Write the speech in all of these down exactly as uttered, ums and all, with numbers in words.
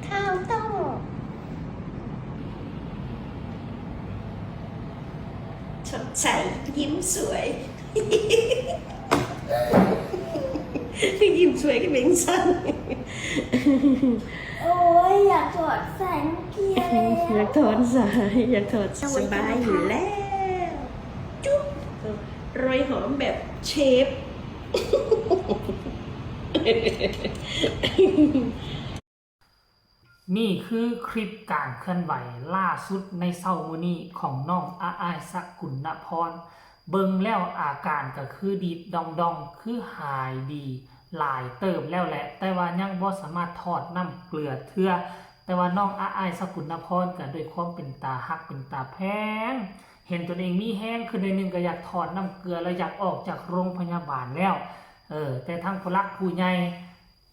ข้าวต้ม สดใส ยิ้มสวย ยิ้มสวยก็เป็นสั้น โอ้ย อยากถอดสายน้ำเกลือแล้ว อยากถอนสาย อยากถอนสบายอยู่แล้ว จุ๊บ โรยหอมแบบเชฟ นี่คือคลิปการเคลื่อนไหวล่าสุดในเช้ามื้อนี้ของน้องอาอายสกุลนพร เบิ่งแล้วอาการก็คือดีดดองดองๆ คือหายดีหลายเติบแล้วแหละ แต่ว่ายังบ่สามารถถอดน้ำเกลือเทื่อ แต่ว่าน้องอาอายสกุลนพรก็ด้วยความเป็นตาฮักเป็นตาแพง เห็นตนเองมีแฮงขึ้นหน่อยหนึ่งก็อยากถอดน้ำเกลือแล้วอยากออกจากโรงพยาบาลแล้ว เออ แต่ทั้งผู้หลักผู้ใหญ่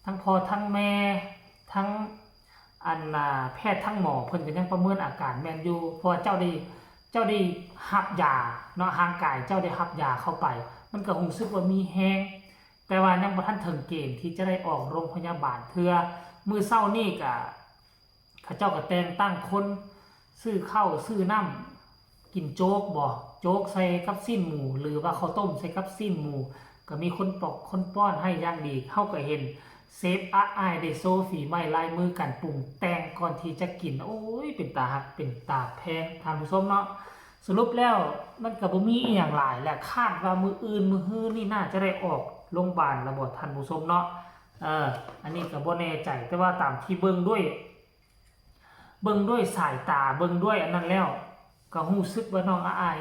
ทั้งพ่อทั้งแม่ ทั้งอันน่ะแพทย์ทั้งหมอเพิ่นก็ยังประเมินอาการแม่นอยู่ เพราะว่าเจ้าได้ เจ้าได้ฮับยาเนาะ ร่างกายเจ้าได้ฮับยาเข้าไป มันก็รู้สึกว่ามีแฮง แต่ว่ายังบ่ทันถึงเกณฑ์ที่จะได้ออกโรงพยาบาลเทื่อ มื้อเช้านี้ก็ เขาเจ้าก็แต่งตั้งคนซื้อข้าวซื้อน้ำ กินโจ๊กบ่ โจ๊กใส่กับซี้นหมู หรือว่าข้าวต้มใส่กับซี้นหมู ก็มีคนปอกคนป้อนให้อย่างดี เฮาก็เห็นเชฟอาอายได้โชว์ฝีไม้ลายมือการปรุงแต่งก่อนที่จะกิน โอ้ย เป็นตาฮัก เป็นตาแพง ท่านผู้ชมเนาะ สรุปแล้วมันก็บ่มีอีหยังหลายแหละ คาดว่ามื้ออื่นมื้อฮื้อนี่น่าจะได้ออกโรงพยาบาลแล้วบ่ ท่านผู้ชมเนาะ เออ อันนี้ก็บ่แน่ใจ แต่ว่าตามที่เบิ่งด้วย เบิ่งด้วยสายตา เบิ่งด้วยอันนั้นแล้ว ก็รู้สึกว่าน้องอาอาย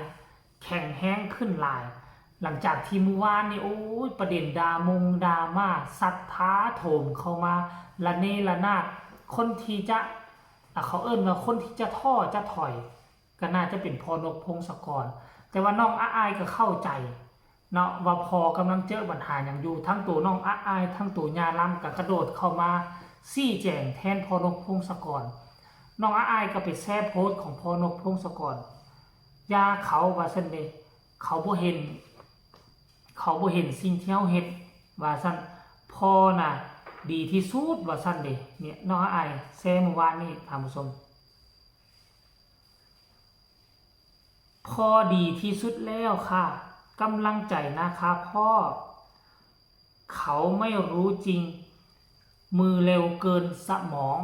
แข็งแฮงขึ้นหลาย หลังจากที่มื้อวานนี่ โอ้ย ประเด็นดรามงดราม่าศรัทธาโถมเข้ามาระเนระนาด คนที่จะ อ่ะ เขาเอิ้นว่าคนที่จะท้อจะถอย ก็น่าจะเป็นพ่อนกพงศกร แต่ว่าน้องอาอายก็เข้าใจเนาะ ว่าพ่อกำลังเจอปัญหาหยังอยู่ ทั้งตัวน้องอาอาย ทั้งตัวย่าลำก็กระโดดเข้ามาชี้แจงแทนพ่อนกพงศกร น้องอาอายก็ไปแชร์โพสต์ของพ่อนกพงศกร อย่าเขาว่าซั่นเด้ เขาบ่เห็น เขาบ่เห็นสิ่งที่เฮาเฮ็ด ว่าซั่น พ่อน่ะดีที่สุด ว่าซั่นเด้ เนี่ย น้องอาอายแชร์มื้อวานนี้ ท่านผู้ชม พ่อดีที่สุดแล้วค่ะ กำลังใจนะคะพ่อ เขาไม่รู้จริง มือเร็วเกินสมอง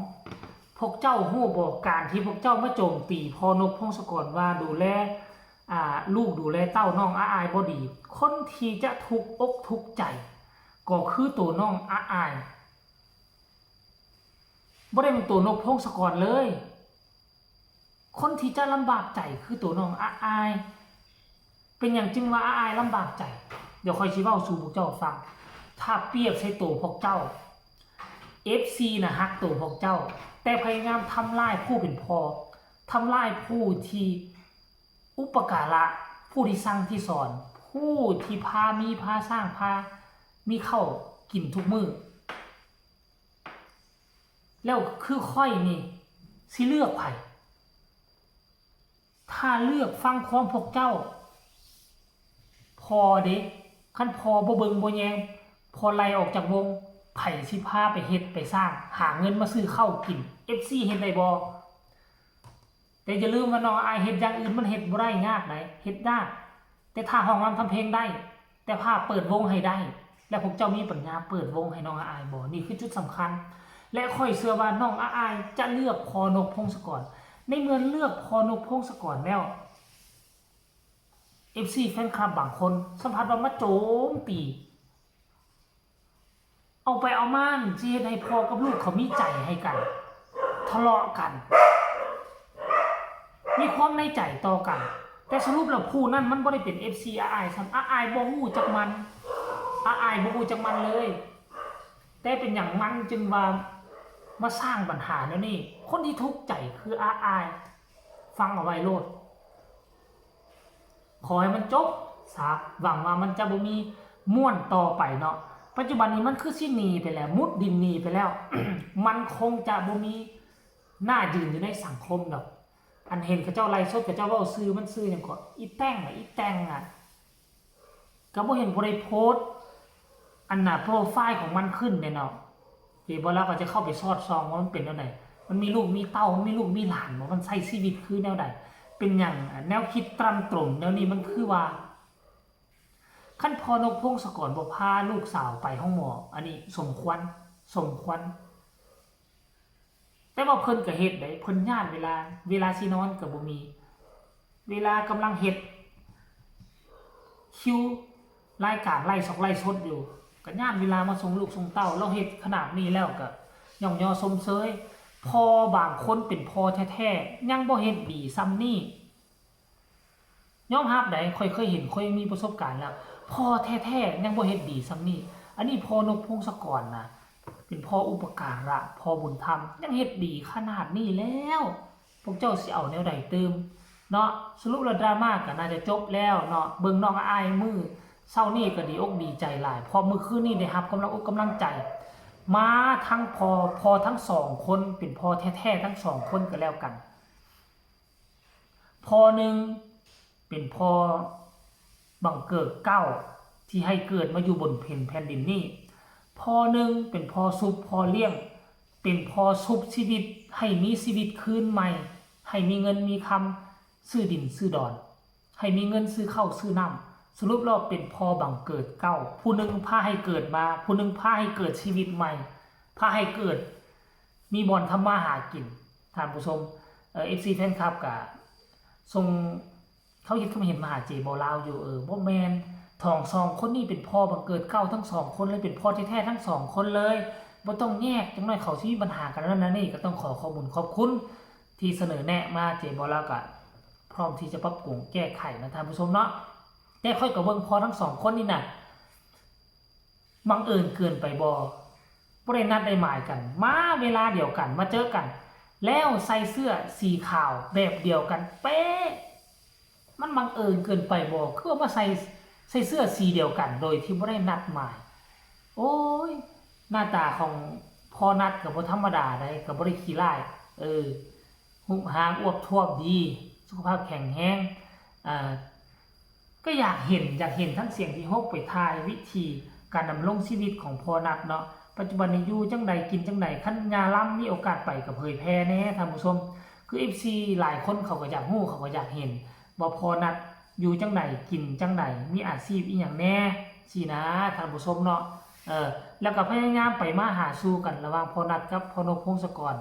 พวกเจ้าฮู้บ่ การที่พวกเจ้ามาโจมตีพ่อนกพงศกรว่าดูแล อ่า ลูกดูแลเต้าน้องอาอายบ่ดี คนที่จะทุกข์อกทุกข์ใจ ก็คือตัวน้องอาอาย บ่ได้เป็นตัวนกพงศกรเลย คนที่จะลำบากใจคือตัวน้องอาอาย เป็นหยังจึงว่าอาอายลำบากใจ เดี๋ยวข้อยสิเว้าสู่พวกเจ้าฟัง ถ้าเปรียบใส่ตัวพวกเจ้า เอฟซี น่ะฮักตัวพวกเจ้า แต่พยายามทำลายผู้เป็นพ่อ ทำลายผู้ที่อุปการะ ผู้ที่สั่งที่สอน ผู้ที่พามีพาสร้างพามีข้าวกินทุกมื้อ แล้วคือข้อยนี่สิเลือกไผ ถ้าเลือกฟังความพวกเจ้า พ่อเด้ คันพ่อบ่เบิ่งบ่แยง พ่อไล่ออกจากวง ไผสิพาไปเฮ็ดไปสร้าง หาเงินมาซื้อข้าวกิน เอฟซี เฮ็ดได้บ่ แต่อย่าลืมว่าน้องอาอายเฮ็ดอย่างอื่นมันเฮ็ดบ่ได้ ยากได๋ เฮ็ดยาก แต่ถ้าฮ้องรำทำเพลงได้ แต่ถ้าเปิดวงให้ได้ และพวกเจ้ามีปัญญาเปิดวงให้น้องอาอายบ่ นี่คือจุดสำคัญ และข้อยเชื่อว่าน้องอาอายจะเลือกพ่อนกพงศกร ในเมื่อเลือกพ่อนกพงศกรแล้ว เอฟซี แฟนคลับบางคนสัมผัสว่ามาโจมตี เอาไปเอามานี่สิเฮ็ดให้พ่อกับลูกเขามีใจให้กัน ทะเลาะกัน มีความในใจต่อกัน แต่สรุปแล้วผู้นั้นมันบ่ได้เป็น เอฟซี อาอายซ้ำ อาอายบ่ฮู้จักมัน อาอายบ่ฮู้จักมันเลย แต่เป็นหยังมันจึงว่ามาสร้างปัญหาแนวนี้ คนที่ทุกข์ใจคืออาอาย ฟังเอาไว้โลด ขอให้มันจบซะ หวังว่ามันจะบ่มีม่วนต่อไปเนาะ ปัจจุบันนี้มันคือสิหนีไปแล้ว มุดดินหนีไปแล้ว มันคงจะบ่มีหน้ายืนอยู่ในสังคมดอก อันเห็นเขาเจ้าไลฟ์สด เขาเจ้าเว้าชื่อมันชื่อหยังเกาะ อีแต้งน่ะ อีแต้งน่ะ ก็บ่เห็นผู้ใดโพสต์ อันน่ะ โปรไฟล์ของมันขึ้นเด้เนาะ เจบ่าวลาวก็จะเข้าไปสอดส่องว่ามันเป็นแนวใด มันมีลูกมีเต้า มันมีลูกมีหลานบ่ มันใช้ชีวิตคือแนวใด เป็นหยัง แนวคิดตร่ำตรมแนวนี้มันคือว่า คันพ่อนกพงศกรบ่พาลูกสาวไปโรงหมอ อันนี้สมควร สมควร แต่ว่าเพิ่นก็เฮ็ดได้ เพิ่นย้านเวลา เวลาสินอนก็บ่มี เวลากำลังเฮ็ดคิวรายการไลฟ์สด ไลฟ์สดอยู่ ก็ย้านเวลามาส่งลูกส่งเต้า ลาวเฮ็ดขนาดนี้แล้วก็ย่องยอชมเชย พ่อบางคนเป็นพ่อแท้ๆ ยังบ่เฮ็ดดีส่ำนี้ ยอมรับได้ ข้อยเคยเห็น ข้อยมีประสบการณ์แล้ว พ่อแท้ๆ ยังบ่เฮ็ดดีส่ำนี้ อันนี้พ่อนกพงศกรนะ เป็นพ่ออุปการะ พ่อบุญธรรม ยังเฮ็ดดีขนาดนี้แล้ว พวกเจ้าสิเอาแนวใดตื่ม เนาะ สรุปแล้วดราม่าก็น่าจะจบแล้วเนาะ เบิ่งน้องอ้ายมื้อเช้านี้ก็ดีอกดีใจหลาย เพราะมื้อคืนนี้ได้รับกำลังอกกำลังใจ มาทั้งพ่อ พ่อทั้งสองคน เป็นพ่อแท้ๆ ทั้งสองคนก็แล้วกัน พ่อหนึ่งเป็นพ่อบังเกิดเกล้า ที่ให้เกิดมาอยู่บนแผ่น แผ่นดินนี้ พ่อหนึ่งเป็นพ่อชุบพ่อเลี้ยง เป็นพ่อชุบชีวิต ให้มีชีวิตคืนใหม่ ให้มีเงินมีคำซื้อดินซื้อดอน ให้มีเงินซื้อข้าวซื้อน้ำ สรุปแล้วเป็นพ่อบังเกิดเกล้า ผู้หนึ่งพาให้เกิดมา ผู้หนึ่งพาให้เกิดชีวิตใหม่ พาให้เกิด มีบ่อนทำมาหากิน ท่านผู้ชม เอ่อ เอฟซี แฟนคลับก็ส่ง เขาเฮ็ดความเห็นมาหาเจบ่าวลาวอยู่ เออ บ่แม่น ทั้งสองคนนี้เป็นพ่อบังเกิดเกล้าทั้งสองคนเลย เป็นพ่อแท้ๆ ทั้งสองคนเลย บ่ต้องแยก จักหน่อยเขาสิมีปัญหากันนั่นนะนี่ ก็ต้องขอขอบคุณขอบคุณ ที่เสนอแนะมา เจบ่าวลาวก็พร้อมที่จะปรับปรุงแก้ไขนะท่านผู้ชมเนาะ แต่ข้อยก็เบิ่งพ่อทั้งสองคนนี่น่ะ บังเอิญเกินไปบ่ บ่ได้นัดได้หมายกัน มาเวลาเดียวกัน มาเจอกัน แล้วใส่เสื้อสีขาวแบบเดียวกันเป๊ะ มันบังเอิญเกินไปบ่ คือว่ามาใส่ ใส่เสื้อสีเดียวกัน โดยที่บ่ได้นัดหมาย โอ้ย หน้าตาของพ่อนัทก็บ่ธรรมดาเด้ ก็บ่ได้ขี้ร้าย เออ รูปร่างอวบท้วมดี สุขภาพแข็งแรง อ่า ก็อยากเห็น อยากเห็นทั้งเสียงที่หกไปถ่ายวิธีการดำรงชีวิตของพ่อนัทเนาะ ปัจจุบันนี้อยู่จั่งใด กินจั่งใด คันยาลำมีโอกาสไปก็เผยแพร่แหน่ท่านผู้ชม คือ เอฟซี หลายคนเขาก็อยากรู้ เขาก็อยากเห็น ว่าพ่อนัทอยู่จั่งใด กินจั่งใด มีอาชีพอิหยังแหน่ ซี้นะท่านผู้ชมเนาะ เออ แล้วก็พยายามไปมาหาสู่กันระหว่างพ่อนัทกับพ่อนกพงศกร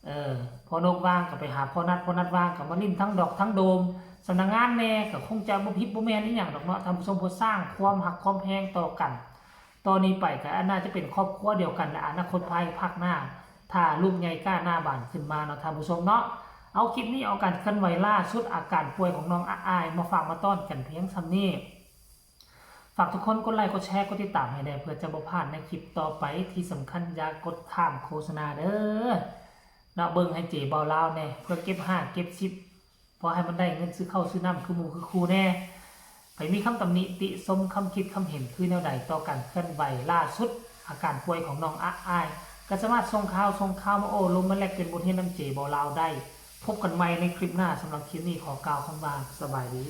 เออ พ่อนกว่างก็ไปหาพ่อนัท พ่อนัทว่างก็มาเล่นทั้งดอกทั้งโดม สำนักงานแหน่ ก็คงจะบ่ผิดบ่แม่นอิหยังดอกเนาะท่านผู้ชม เพื่อสร้างความฮักความแพงต่อกัน ต่อนี้ไปก็น่าจะเป็นครอบครัวเดียวกันและอนาคตภายภาคหน้า ถ้าลูกใหญ่ก้าหน้าบานขึ้นมาเนาะท่านผู้ชมเนาะ เอาคลิปนี้ เอาการเคลื่อนไหวล่าสุด อาการป่วยของน้องอ้ายมาฝากมาต้อนกันเพียงส่ำนี้ ฝากทุกคนกดไลค์กดแชร์กดติดตามให้แหน่ เพื่อจะบ่พลาดในคลิปต่อไป ที่สำคัญอย่ากดข้ามโฆษณาเด้อ เนาะ เบิ่งให้เจบ่าวลาวแหน่ เพื่อเก็บห้าเก็บสิบ พอให้มันได้เงินซื้อข้าวซื้อน้ำคือหมู่คือครูแหน่ ไผมีคำตำหนิติชม คำคิดคำเห็นคือแนวใดต่อการเคลื่อนไหวล่าสุด อาการป่วยของน้องอ้าย ก็สามารถส่งข่าว ส่งข่าวมาโอ้ลมมาแลกเปลี่ยนบทเรียนนำเจบ่าวลาวได้ พบกันใหม่ในคลิปหน้า สำหรับคลิปนี้ขอกล่าวคำว่าสบายดี